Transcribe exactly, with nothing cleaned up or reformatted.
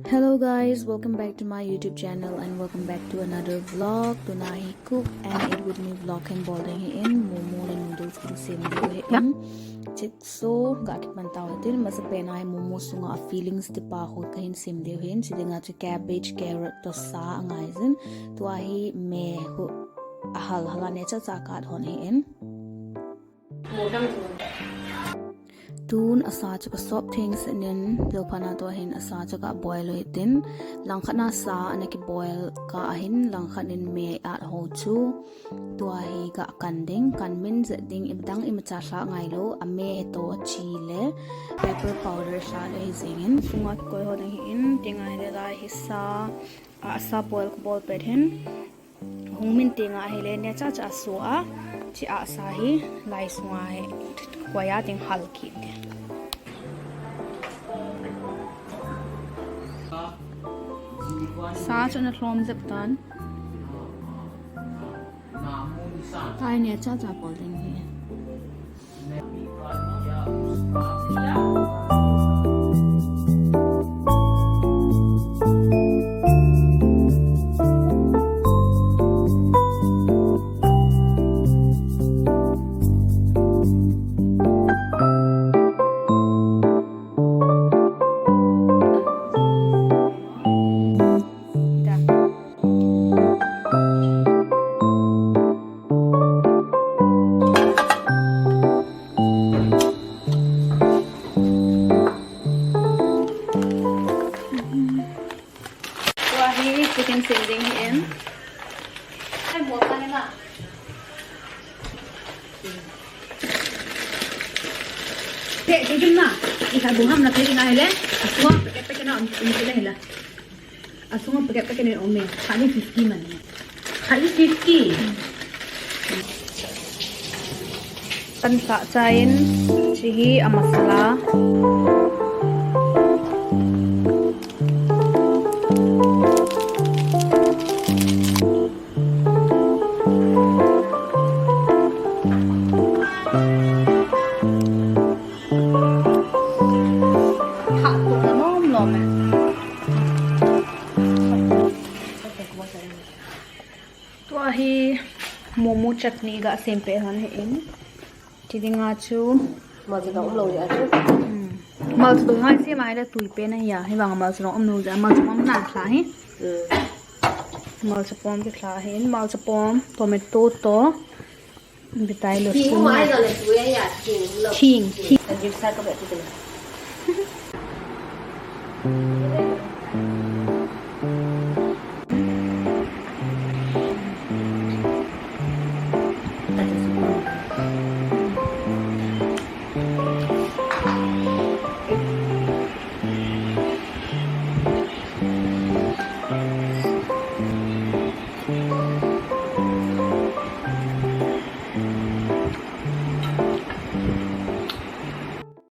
Hello guys, welcome back to my YouTube channel and welcome back to another vlog. Tuna hi cook and eat with me vlog hin bol ding hi in, momo le noodles kahin sem ding hi in. Chik so ga kipan tau tin, masapen a hi momo sunga a filling tipa ho kahin sem ding hi in. Chiding a chu cabbage, carrot toh sa angai jin. Tua hi me ho ahal hal a neocha cha kahon hi in. Tun asa chu kasop theng sah in, tua phat a tua hin asa chu ka boil u hitin, langkhat a sa ana kiboil kah a hin, langkhat in me aho chu, tua hi ka kan ding, kan min jep ding, ibang dang imacha lha ngai lou, a me hi toh chi le pepper powder lha le hi jing in. Sunga kikoi ho ding hi in, ti ngai le lai hi sa, asa boil kabol pet hin. Hung min teng a hile neocha cha so a, chi asa hi lai sunga hi koi a ding hal kit ding. Sa chu ana lhom jep tan. Ai neocha cha bol ding hi. Tua hi chicken sem ding hi in. Te, te jin na. Iha bu ham na te jin na hile. Asua packet packet na um um hile. Asunga packet packet nei um e. Khat hi fifty man. Khat hi fifty. Kan sa cha in, chi hi a masala. Khat tu na lom lom e. Tua hi momo chutney ga sem pet hon hi in. Chiding a chu malcha dong um lou jeh a chu. Hmm. Malcha dong ngai sem a hile tui pen ahi a. Hivang malcha dong um lou jeh a, malcha pom na lha hi. Hmm. Malcha pom kilha hi in, malcha pom, tomato toh. Bitai lo. Thing um a hi lo le tui ahi a, thing um lou. Thing, thing. Kan jim sa ka be tu tu.